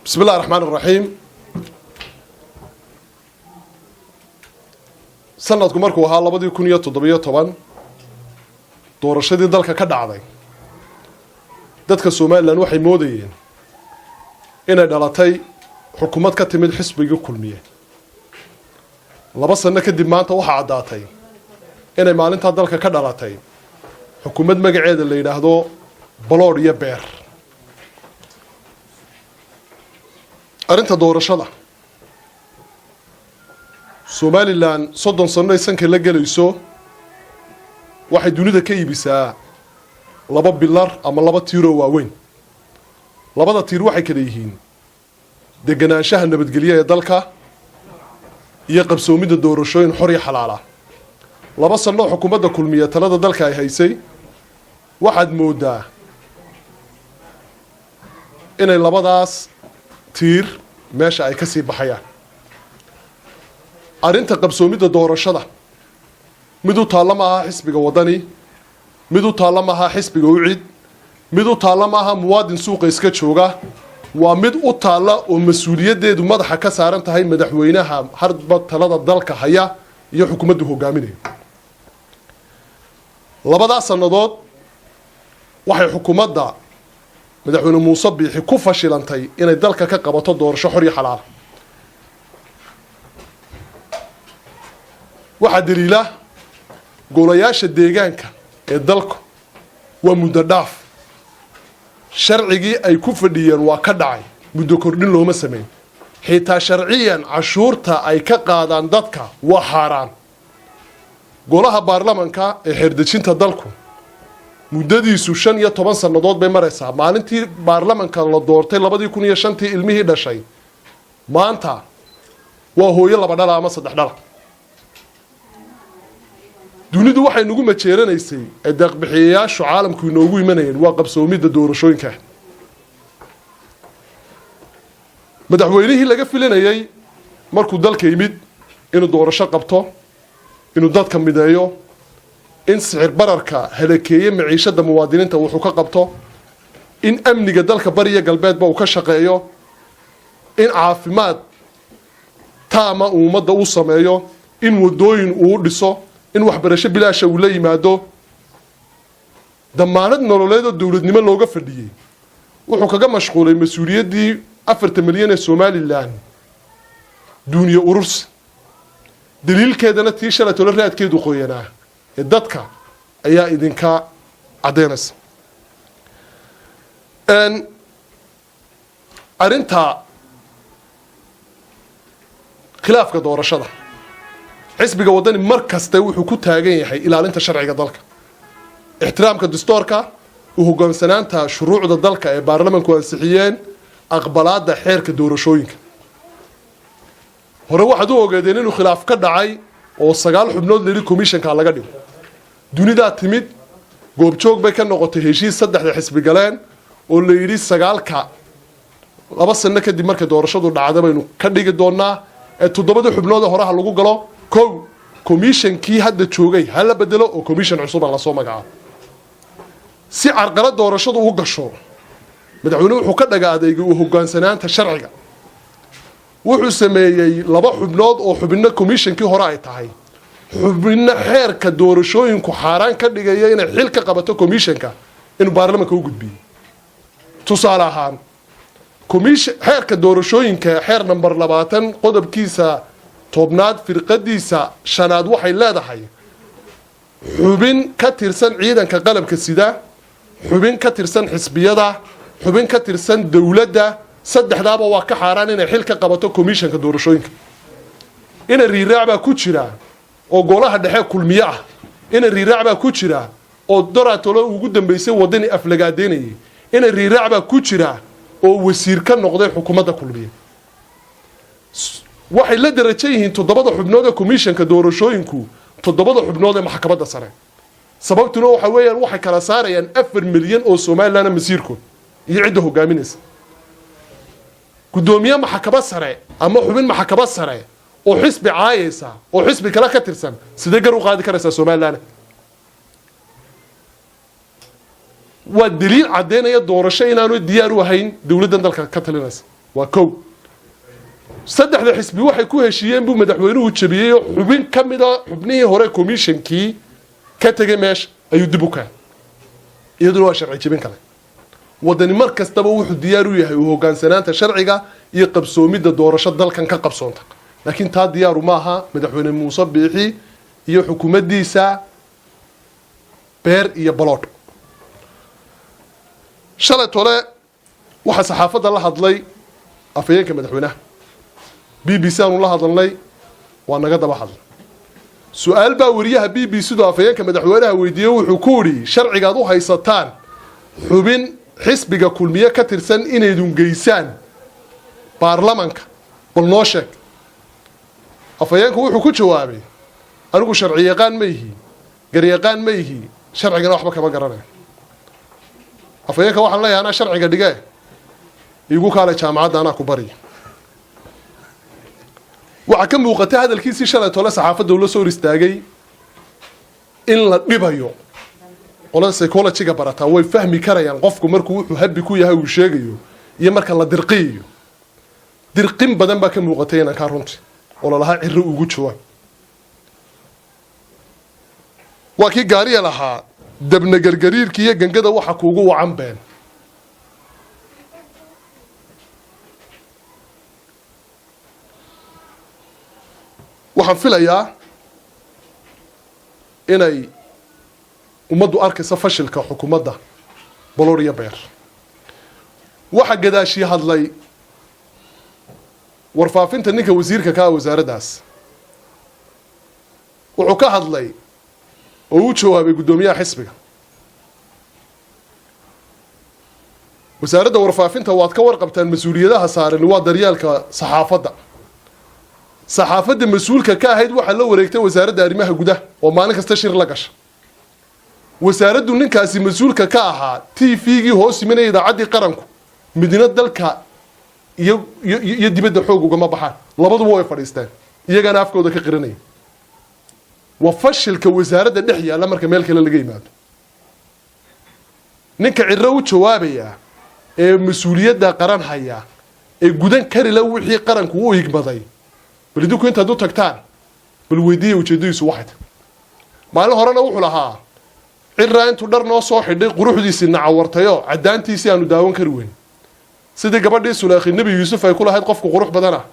Bismi illahi raxmaan iraxiim. Sanadku markuu ahaa 2017, doorashadii dalka ka dhacday, dadka Somalilan waxay moodayeen inay dhalatay xukuumad ka timid xisbigii Kulmiye. 2 sano kadib maanta waxaa caddaatay inay maalintaa dalka ka dhalatay xukuumad magaceeda la yidhaahdo baloodh iyo beer. Arrinta doorashada Somalilan, 30 sano ay sanka la gelayso, waxay dunida ka iibisaa laba bilar ama laba tiiroo waaweyn. Labada tiir waxay kala yihiin deganaanshaha nabadgelyo ee dalka iyo qabsoomidda doorashooyin xor iyo xalaala. 2 sano xukuumadda Kulmiye talada dalka ay haysay, waxaad moodaa inay labadaas tiir meesha ay ka sii baxayaan. Arrinta qabsoomidda doorashada mid u taalla ma aha xisbiga Waddani, mid u taalla ma aha xisbiga UCID, mid u taalla ma aha muwaadin suuqa iska jooga. Waa mid u taalla oo mas-uuliyaddeedu madaxa ka saaran tahay madaxweynaha harba talada dalka haya iyo xukuumaddu hogaaminayo. Labadaas sannadood waxay xukuumadda madaxweyne Muuse Biixi ku fashilantay inay dalka ka qabato doorasho xor iyo xalaala. Waxaa daliila golayaasha deegaanka ee dalku waa muddo dhaaf. Sharcigii ay ku fadhiyeen waa ka dhacay, muddo kordhin looma sameyn. Xitaa sharciyan cashuurta ay ka qaadaan dadka waa xaaraan. Golaha baarlamanka ee xeerdejinta dalku muddadiisu 15 sannadood bay maraysaa. Maalintii baarlamanka la doortay 2005-tii, ilmihii dhashay maanta waa hooyo laba dhala ama saddex dhala. Dunidu waxay nagu majeeranaysay ee deeqbixiyayaashu caalamku inoogu imanayeen waa qabsoomidda doorashooyinka. Madaxweynihii laga filanayey markuu dalka yimid inuu doorasho qabto, inuu dadka mideeyo, in sicir bararka halakeeye maciishada muwaadiniinta wuxuu ka qabto, in amniga dalka bariya galbeedba uu ka shaqeeyo, in caafimaad taama uu ummadda u sameeyo, in wadooyin uu dhiso, in waxbarasho bilaasha uu la yimaado, damaanad nololeed oo dowladnimo looga fadhiyey, wuxuu kaga mashquulay mas-uuliyaddii 40 milyan ee Somalilan duuniye urursi. Daliilkeedana tii shalay tolo raadkeedu qoyanaa ee dadka ayaa idinka caddaynaysa. Arrinta khilaafka doorashada, xisbiga Waddani mar kaste wuxuu ku taagan yahay ilaalinta sharciga dalka, ixtiraamka dastuurka, u hoggaansanaanta shuruucda dalka ee baarlamanku ansixiyeen, aqbalaadda xeerka doorashooyinka. Hore waxaad u ogeedeen inuu khilaaf ka dhacay oo 9 xubnood layidhi commissionka laga dhigo. Dunidaa timid, goobjoog bay ka noqotay heshiis saddexda xisbi galeen oo la yidhi sagaalka 2 sano kadib markay doorashadu dhacda baynu ka dhigi doonaa ee toddobadii xubnood ee horeha lagu galo. Kow, commissionkii hadda joogay ha la bedelo oo commission cusuban lasoo magacaabo si carqalad doorashadu u gasho. Madaxweyne wuxuu ka dhaga adeegay u hogaansanaanta sharciga. Wuxuu sameeyey laba xubnood oo xubinno commissionkii hore ay tahay, xubinno xeerka doorashooyinku xaaraan ka dhigaya inay xil ka qabato commissionka, inuu baarlamanka u gudbiyey. Tusaale ahaan, commission xeerka doorashooyinka, xeer number 20, qodobkiisa 10aad firqadiisa shanaad waxay leedahay: xubin ka tirsan ciidanka qalabka sida, xubin ka tirsan xisbiyada, xubin ka tirsan dowladda, saddexdaaba waa ka xaaraan inay xil ka qabato commissionka doorashooyinka. Ina Riiraac baa ku jira oo golaha dhexe Kulmiye ah. Ina Riiraac baa ku jira oo doratolo ugu dambeysay Waddani aflagaadeynayay. Ina Riiraac baa ku jira oo wasiir ka noqday xukuumadda Kulmiye. Waxay la darajo yihiin toddobada xubnood ee commissionka doorashooyinku toddobada xubnood ee maxkamadda sare. Sababtuna waxa weeyaan waxay kala saarayaan 4 milyan oo Somaliland masiirkood iyo cidda hogaaminaysa. Guddoomiye maxkamad sare ama xubin maxkamad sare oo xisbi caayaysa oo xisbi kale ka tirsan, sidee gar u qaadi karaysaa Somaliland? Waa daliil caddeynaya doorasho inaanu diyaar u ahayn dowladdan dalka ka talinaysa. Waa kow. Saddexda xisbi waxay ku heshiiyeen buu madaxweynuhu jabiyey oo xubin ka mida xubnihii hore commissionkii ka tegay meesha ayuu dib u keenay. Iyaduna waa sharci jebin kale. Wadani mar kastaba wuxuu diyaar u yahay u hogaansanaanta sharciga iyo qabsoomidda doorasho dalkan ka qabsoonta, laakiin taa diyaaru maaha madaxweyne Muuse Biixi iyo xukuumaddiisa beer iyo baloodh. Shalay tole waxaa saxaafadda la hadlay afhayeenka madaxweynaha. BBC aanu la hadalnay, waa naga daba hadlay. Su-aal baa wariyaha BBC du afhayeenka madaxweynaha weydiiyey. Wuxuu ku yidhi: "Sharcigaad u haysataan xubin xisbiga Kulmiye ka tirsan inaydun geysaan baarlamanka, bal noo sheeg." Afhayeenku wuxuu ku jawaabay: "Anigu sharci yaqaan ma ihi, garyaqaan ma ihi, sharcigana waxba kama garanayo." Afhayeenka waxaan leeyahay: "Anaa sharciga dhigee, iigu kaalay jaamacadda, anaa ku barya." Waxaa ka muuqata hadalkiisii shalay tole saxaafadda ula soo hor istaagay in la dhibayo. Qolada psychologyga barataa way fahmi karayaan qofku markuu wuxuu habi ku yahay uu sheegayo iyo marka la dirqiyayo. Dirqin badan baa ka muuqatay inankaa runti oo lalahaa Ciro ugu jawaab. Waa kii gaariya lahaa: "Dabna gargariirka iyo gangada waxa kuugu wacan been." Waxaan filayaa inay ummaddu arkaysa fashilka xukuumadda boloria beer. Waxaa gadaashii hadlay warfaafinta ninka wasiirka ka ah wasaaraddaas. Wuxuu ka hadlay oo u jawaabay guddoomiyaha xisbiga. Wasaaradda warfaafinta waad ka warqabtaan mas-uuliyadaha saaran waa daryeelka saxaafadda. Saxaafadda mas-uulka ka ahayd waxaa la wareegtay wasaaradda arrimaha gudaha oo maalin kasta shir la gasha. Wasaaraddu ninkaasi mas-uulka ka ahaa, TV-gii hoos imanaya, idaacaddii qaranku, midna dalka iyo dibadda xoog ugama baxaan. Labaduba way fadhiisteen, iyagana afkooda ka qiranaya. Waa fashilka wasaaradda dhex yaalla marka meel kale laga yimaado. Ninka Ciro u jawaabaya ee mas-uuliyadda qaran haya ee gudan kari la wixii qaranku u igmaday, bal idinku intaad u tagtaan bal weydiiya ujeeddadiisu waxay tahay. Maalin horena wuxuu lahaa: "Ciraa intuu dhar noo soo xidhay quruxdiisii nacawartayoo caddaantiisii aanu daawan kari weyn," sidii gabadhii Sulaakhi Nebi Yuusuf ay ku lahayd: "Qofku qurux badana,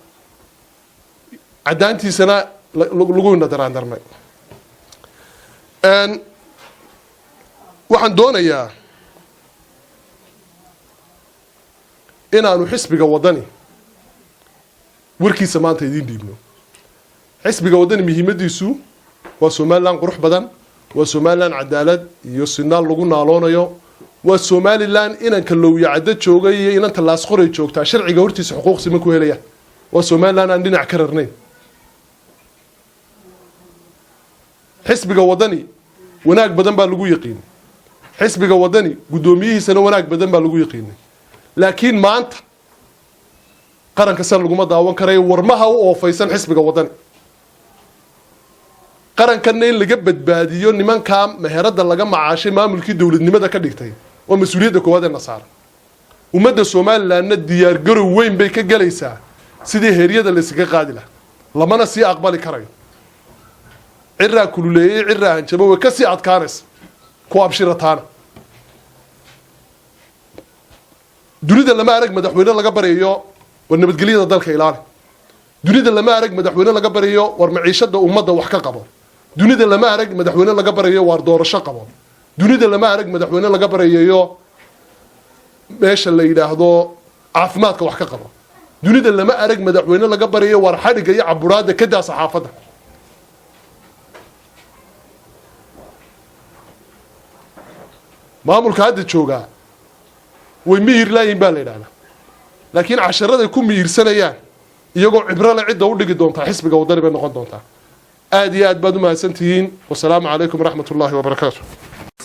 caddaantiisana lagu ina daraandarmay." Waxaan doonayaa inaanu xisbiga Wadani warkiisa maanta idiin dhiibno. Xisbiga Waddani muhiimadiisu waa Somaliland qurux badan, waa Somaliland cadaalad iyo sinaal lagu naaloonayo, waa Somaliland inanka Lowya Caddo joogay iyo inanta Laasqoray joogtaa sharciga hortiisa xuquuq siman ku helayaan, waa Somaliland aan dhinac ka rarnayn. Xisbiga Waddani wanaag badan baa lagu yaqiinay, xisbiga Waddani guddoomiyihiisana wanaag badan baa lagu yaqiinay, laakiin maanta qaranka san laguma daawan karayo. Warmaha u oofaysan xisbiga Waddani, qarankanna in laga badbaadiyo nimankaa meherada laga macaashay maamulkii dowladnimada ka dhigtay waa mas-uuliyadda koowaad ee nasaara. Ummadda Somalilandna diyaargarow weyn bay ka gelaysaa sidii heeryada laysaga qaadi lahaa, lamana sii aqbali karayo. Ciraa kululeeyey, ciraa hanjabo, way kasii adkaanaysa ku abshira taana. Dunida lama arag madaxweyne laga baryayo war nabadgelyada dalka ilaali. Dunida lama arag madaxweyne laga baryayo war maciishada ummadda wax ka qabo. Dunida lama arag madaxweyne laga baryayo waar doorasho qabo. Dunida lama arag madaxweyne laga baryayo meesha la yidhaahdo caafimaadka wax ka qabo. Dunida lama arag madaxweyne laga baryayo waar xadhigga iyo caburaadda ka daa saxaafadda. Maamulka hadda joogaa way miyir laayihin baa la yidhahdaa, laakiin casharaday ku miyirsanayaan iyagoo cibro le cidda u dhigi doontaa xisbiga Waddani bay noqon doontaa. Aada iyo aad baad u mahadsantihiin. Wasalaamu calaykum waraxmat ullaahi wabarakaatu.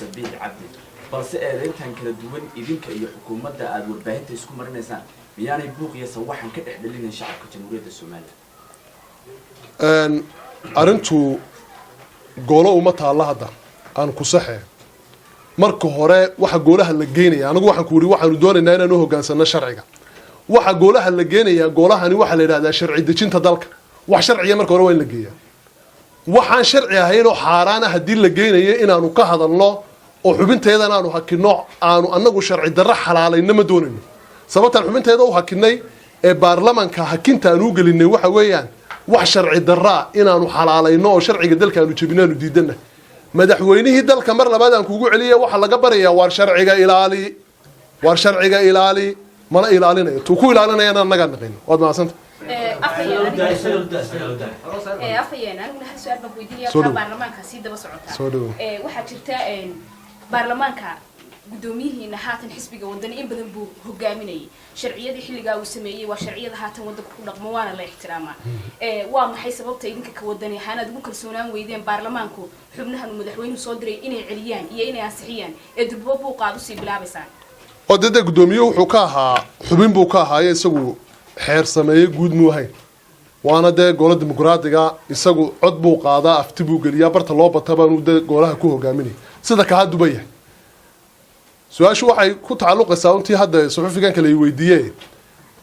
Sabiix Cabdi, balse eedayntan kala duwan idinka iyo xukuumadda aada warbaahinta isku marinaysaan miyaanay buuq iyo sawaxan ka dhex dhalinayn shacabka Jamhuuriyadda Somaliland? Arrintu goolo uma taalla hadda aan ku saxee. Marka hore waxa goolaha la geynaya, anigu waxaan ku yidhi waxaanu doonaynaa inaan u hogaansano sharciga. Waxa goolaha la geenayaa, goolahani waxaa la yidhahdaa sharci dejinta dalka. Wax sharciya marka hore waa in la geeyaa. Waxaan sharci ahayn oo xaaraana haddii la geynayo, inaanu ka hadalno oo xubinteedan aanu hakino, aanu anagu sharci darro xalaalayno, ma doonayno. Sababtaan xubinteeda u hakinay ee baarlamanka hakinta aanu u gelinay waxa weeyaan, wax sharci darraa inaanu xalaalayno oo sharciga dalka aanu jebino aanu diidana. Madaxweynihii dalka, mar labaad aan kugu celiya, waxaa laga barayaa: waar sharciga ilaali, waar sharciga ilaali. Mana ilaalinayo. Tuu ku ilaalinayana annagaa naqino. Waad mahadsanta. Afhayeen, aniguna hal su-aal baan ku weydiinaya. Soo taa dhawow. Baarlamaanka sii daba socotaa. Soo dhawow. Waxaa jirta baarlamaanka guddoomiyihiina haatan xisbiga Wadani in badan buu hogaaminayay. Sharciyadii xilligaa uu sameeyey waa sharciyada haatan waddanka ku dhaqmo, waana la ixtiraamaa. Waa maxay sababta idinka ka Wadani ahaan aad ugu kalsoonaan weydeen baarlamaanku xubnahan uu madaxweynuhu soo diray inay celiyaan iyo inay ansixiyaan, ee durbo buuqa aad usii bilaabaysaan? Oo dee guddoomiyuhu wuxuu ka ahaa xubin buu ka ahaaye, isagu xeer sameeye guud muu ahayn. Waana dee golo dimuqraadiga, isagu cod buu qaadaa, afti buu geliyaa, barta loo bata baanuu dee golaha ku hogaaminaya, sida ka hadduba yahay. Su-aashu waxay ku tacalluqaysaa untii hadda suxufigan kale ay weydiiye: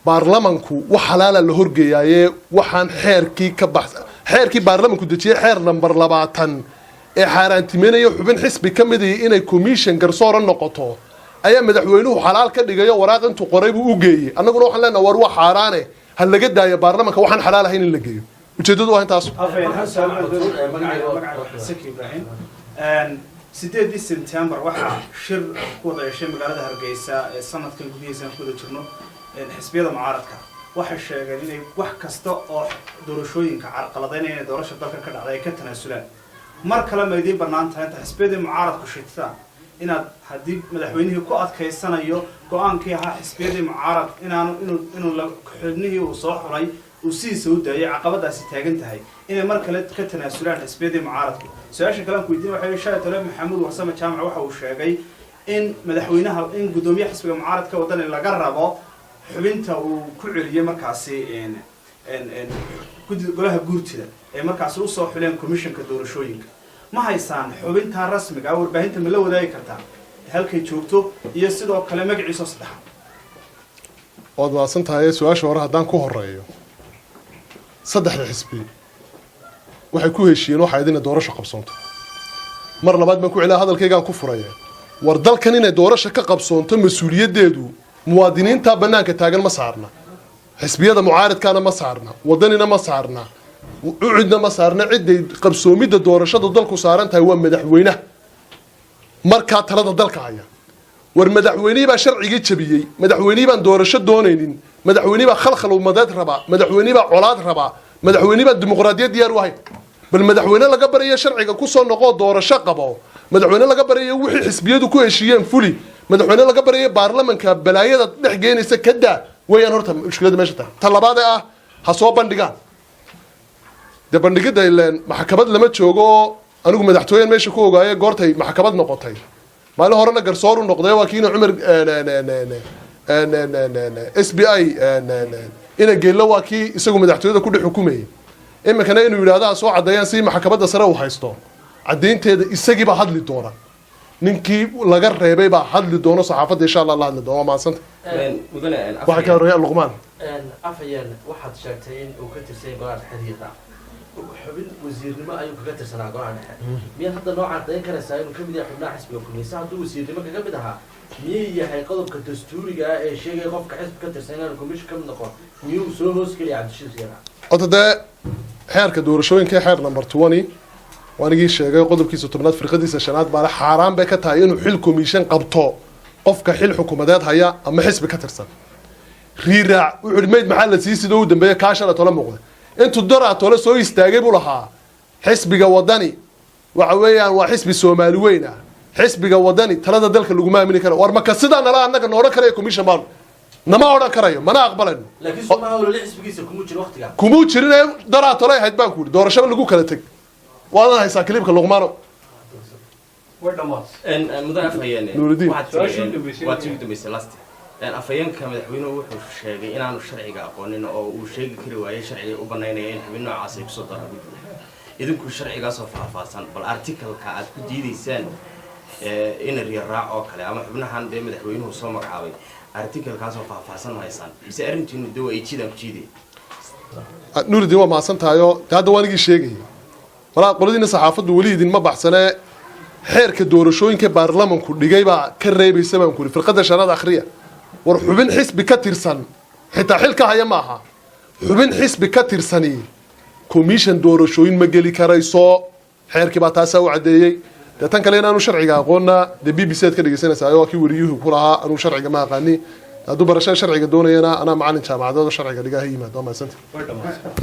baarlamanku wax xalaala la horgeeyaaye, waxaan xeerkii ka bax, xeerkii baarlamanku dejiyey, xeer number 20 ee xaaraantimeynaya xubin xisbi ka midii inay commission garsoora noqoto, ayaa madaxweynuhu xalaal ka dhigayo. Waraaq intuu qoray buu u geeyey. Annaguna waxaan leenaha: war waa xaaraane, ha laga daayo baarlamanka waxaan xalaal ahayn in la geeyo. Ujeeddadu waa intaas. Afhayeen, hal su'aal baan doonaya. Magacayga Saki Ibrahim. 8-dii September waxaa shir ku wada yeeshay magaalada Hargeysa ee sanadkan gudihiisa aan ku wada jirno xisbiyada mucaaradka. Waxay sheegeen inay wax kasta oo doorashooyinka carqaladeynaya inay doorasha dalka ka dhacday ay ka tanaasulaan. Mar kale ma idiin bannaan tahay inta xisbiyadii mucaaradku shirtaan inaad, haddii madaxweynihii ku adkaysanayo go-aankii ahaa xisbiyadii mucaarad inaanu inuu xubnihii uu soo xulay uu sidiisa u daayay, caqabadaasi taagan tahay, inay mar kale ka tanaasulaan xisbiyadii mucaaradku? Su-aasha kale aan ku weydiin waxay shalay tole Maxamuud Warsame Jaamac waxa uu sheegay in madaxweynaha, in guddoomiyaha xisbiga mucaaradka Wadani laga rabo xubinta uu ku celiyey markaasi guddi golaha guurtida ee markaasi usoo xuleen commissionka doorashooyinka. Ma haysaan xubintaa rasmiga ah? Warbaahinta ma la wadaagi kartaa halkay joogto iyo sidoo kale magaciisoo saddexaad? Waad mahadsan tahay. Su-aasha hore haddaan ku horeeyo, saddexda xisbi waxay ku heshiiyeen waxa idin doorasho qabsoonto. Mar labaad baan ku celaa, hadalkaygaan ku furaya: war dalkan inay doorasho ka qabsoonto, mas-uuliyaddeedu muwaadiniinta bannaanka taagan ma saarna, xisbiyada mucaaridkaana ma saarna, Wadanina ma saarna, UCIDna ma saarna. Ciday qabsoomidda doorashada dalku saaran tahay waa madaxweynaha markaa talada dalka haya. War madaxweynihii baa sharcigii jabiyey, madaxweynihii baan doorasho doonaynin, madaxweynihii baa khalkhal ummadeed rabaa, madaxweynihii baa colaad rabaa, madaxweynihii baan dimuqraadiyad diyaar u ahayn. Bal madaxweyne laga baryayo sharciga kusoo noqoo doorasho qabo, madaxweyne laga baryayo wixii xisbiyadu ku heshiiyeen fuli, madaxweyne laga baryayo baarlamanka balaayada dhex geenaysa ka daa weeyaan. Horta mushkilada meesha tahay ta labaad ee ah ha soo bandhigaan. Dee bandhigidda ileen maxkamad lama joogo. Anigu madaxtooyen meesha ku ogaaye goortay maxkamad noqotay, maalin horena garsooru noqday, waa kiina Cumar SBI ina Geello, waa kii isagu madaxtooyada ku dhex xukumayay. Iminkana inuu yidhahdo ha soo caddeeyaan si maxkamadda sare uu haysto caddaynteeda, isagii baa hadli doona. Ninkii laga reebay baa hadli doono, saxaafadda insha Allah la hadli doono. Waa mahadsanta. Mudane. Waxaa ka horeeya Luqmaan. Afhayeen, waxaad sheegtay in uu ka tirsan yahay golaha dhexe. Xubin wasiirnimo ayuu kaga tirsanaa golaha dhexe. Miyaad hadda noo caddayn karaysaa inuu kamid yahay xubnaha xisbiga Kulmiyse? Hadduu wasiirnimo kaga mid ahaa, miyay yahay qodobka dastuuriga ah ee sheegaya qofka xisbi ka tirsan inaanu commission ka mid noqon, miyuu soo hoos gelaya Cabdishiid Siyaara? Horta dee xeerka doorashooyinka, xeer number 20, waanigii sheegay, qodobkiisa 10aad firqadiisa shanaad baale xaaraan bay ka tahay inuu xil commission qabto qofka xil xukuumadeed haya ama xisbi ka tirsan. Riiraac wuxuu ihi mayd maxaa la sii sidoo u dambeeya kaa shala tole muuqda intuu daraa tole soo istaagay buu lahaa: xisbiga Wadani waxa weeyaan waa xisbi Soomaali weyn ah, xisbiga Wadani talada dalka laguma aamini karo. War maka sidaa nala annaga na odhan karayo commission baanu nama odhan karayo, mana aqbalayno. Laakiin somaha olole xisbigiisa kumuu jiro waqtiga. Kumuu jirin, daraa tole ahayd baan ku yidhi. Doorashaba lagu kala teg, waadan haysaa clipka, Luqmaano. Way dhammaatay. Mudane afhayeen. Nuuridiin. Waxaad Su-aashii tiri, u dambeysay. Waa tii ugu dambeysay last. Afhayeenka madaxweynuhu wuxuu sheegay inaanu sharciga aqoonin oo uu sheegi kari waayey sharciga u banaynaya in xubin noocaas ay kusoo daraan guddiga. Idinku sharcigaasoo faahfaahsan, bal articleka aad ku diidaysaan Ina Riyaraac oo kale ama xubnahan dee madaxweynuhu soo magacaabay, articlekaasoo faahfaahsan ma haysaan, mise arrintiinu de waa ay jiidaan ku jiidaya? Nuuridiin, waa mahadsan tahayo. De hadda waan igii sheegayay, malaa qoladiina saxaafaddu weli idinma baxsanee, xeerka doorashooyinka baarlamanku dhigay baa ka reebaysa baan ku yidhi. Firqadda shanaad akhriya. War xubin xisbi ka tirsan, xitaa xil ka haya maaha, xubin xisbi ka tirsani commission doorashooyin ma geli karayso. Xeerkii baa taasaa u caddeeyey. Dee tan kale inaanu sharciga aqoonna, dee BBC aad ka dhegeysanaysaa, waa kii wariyuhu ku lahaa anuu sharciga ma aqaani. Hadduu barashada sharciga doonayana, anaa macalin jaamacadeed oo sharciga dhigaa, ha yimaado. Waa mahadsantay. Way dhammaatay.